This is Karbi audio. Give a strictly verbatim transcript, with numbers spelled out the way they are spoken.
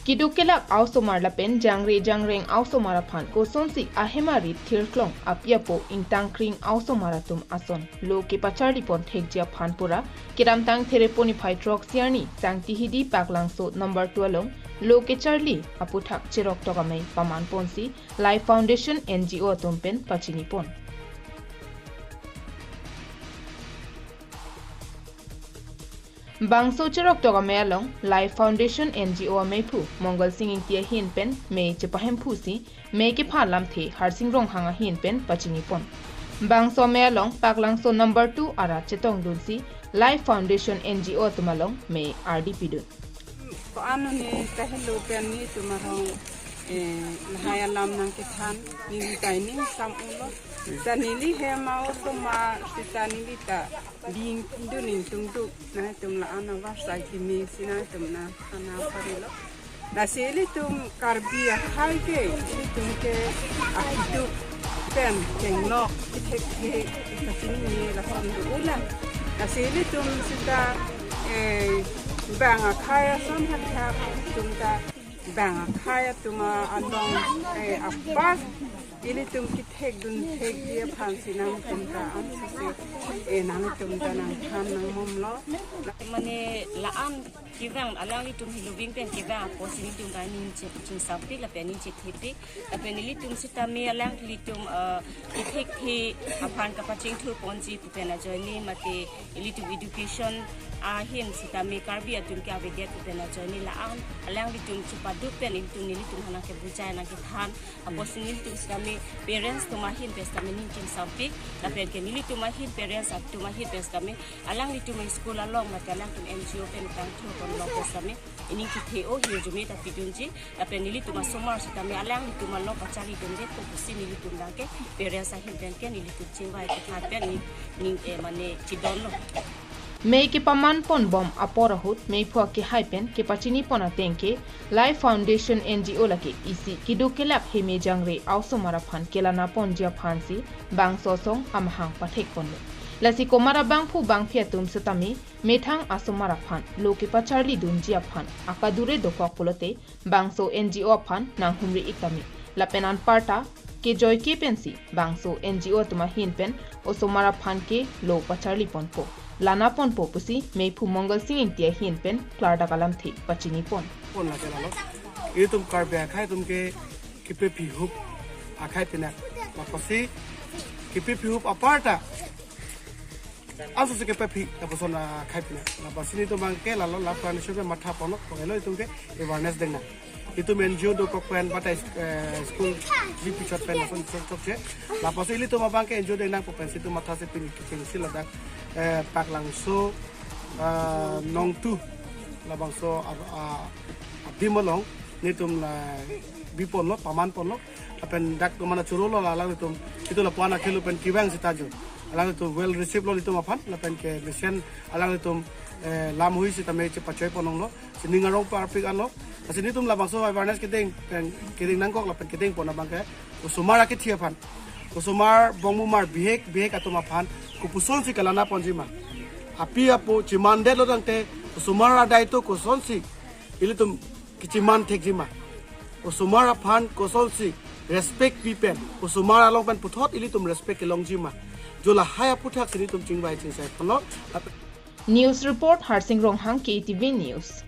Keduk kelak a-osomar lapen jangre jangreng a-osomar aphan kosonsi ahem arit thirklong api apo ingtangkring a-osomar atum ason lo kepacharli pon thekji aphan pura kedamtang Therepo niphai throksi arni Sangti Hidi Paklangso number two along lo kecharli aputhak cheroktok amei paman ponsi Life Foundation N G O atum pen pachini pon. Bangso cheroktok amei along Life Foundation N G O ameiphu Mongal Sing Ingti ahin pen mei chepahemphusi mei kepha lamthe Harsing Ronghang ahin pen pachini pon. Bangso amei along Paklangso number two arat chetongdunsi Life Foundation N G O atum along mei ardi pidun. Ko-an ne kahelo pen netum arong, eh, lahai alam nangkethan, neli ta ining sam-ulo. Ta neli hem a-osomar, sita neli ta bingdun ingtungduk, nangtum la-an avarsai kimi si nangtum na ana parilo. Lasi ilitum Karbi akhai ke, ilitum ke akiduk pen chenglok, ithekthe, ikachini lason do-ulang. Lasi ilitum sita, eh, bang akhai ason hathak, ilitum ta bang akhai atum along, eh, apar, ilitum kethekdun thekji aphansi nangtum ta ansose, eh, nangtum ta nangthan nangmomlo. Mane la-an kevang alanglitum hiloving pen kevang apotsi nelitum ta ning che-, chingsampik lapen ning chethepik lapen nelitum sitame alanglitum, eh, ithekthe aphan kapachingthur ponji pu pen ajoine mate ilitum education ahin sitame Karbi atum ke avedet pu pen ajoine la-an alanglitum chepaduk pen ilitum nelitum aphan nangkebujai nangkethan apotsi nelitum sitame parents atum ahin pen sitame ning chingsampik lapen ke nelitum ahin parents atum ahin pen sitame alanglitum school along mate alangtum N G O pen tangthur ponlong pen sitame ining kethe-o hirjume ta pidunji lapen nelitum asomar sitame alanglitum along pacharlidunde ko pusi nelitum abang ke parents ahin pen ke nelitum chingvai kethan pen ning, ning, eh, mane chidonlo. Mei kepaman ponbom apor ahut meiphu akehai pen kepachini pon ateng ke Life Foundation N G O lake isi keduk kelak heme jangre a-osomar aphan kelana ponji aphansi bangso asong amahang pathek ponlo. Lasi komat abangphu bangphi atum sitame methang asomar aphan lo kepacharlidunji aphan akadure dokok pulote bangso N G O aphan nanghumri ik tame. Lapen anparta kejoike pensi bangso N G O atum ahin pen osomar aphan ke lo pacharli ponpo, lana ponpo pusi meiphu Mongal Sing Ingti ahin pen klardak alamthe pachini pon. Pon lake lalo. Itum Karbi akhai atum ke kepephi hup akhai pinak. Lapusi kepephi hup aparta ansose kepephi lapuson akhai pinak. Lapusi netum abang ke lalo la plantation pen matha ponlo, pangelo itum ke awareness dengnang. Itum N G O dokok pen batai, eh, school ji pichot pen lason chok chokche. Lapusi ilitum abang ke N G O dengnang pu pensi itum mathasi pini kechengsi ladak, eh, Paklangso, eh, nong tu labangso ar-, a-, adim along netum la bi ponlo, paman ponlo. Lapen dak tumana churolo la alanglitum, itum lapu-an akhelo pen kevang sita jo. Alanglitum well receive lo itum aphan, lapen ke mesen alanglitum, eh, lamhui sitame chepachoi ponlonglo. Si ning arong parpik anlo. Lasi netum labangso awareness kedeng pen kedeng nangkok lapen kedeng pon abang ke osomar akethi aphan, osomar bongmumar bihek bihek atum aphan kopusonsi kelana ponji ma. Api apo chimandetlo tangte osomar adai to kosonsi ilitum kechiman thekji ma. Osomar aphan kosonsi respect pi pen, osomar along pen puthot ilitum respect kelongji ma. Jo lahai aputhak si netum chingvai chingsai ponlo. News report Harsing Ronghang, K T V News.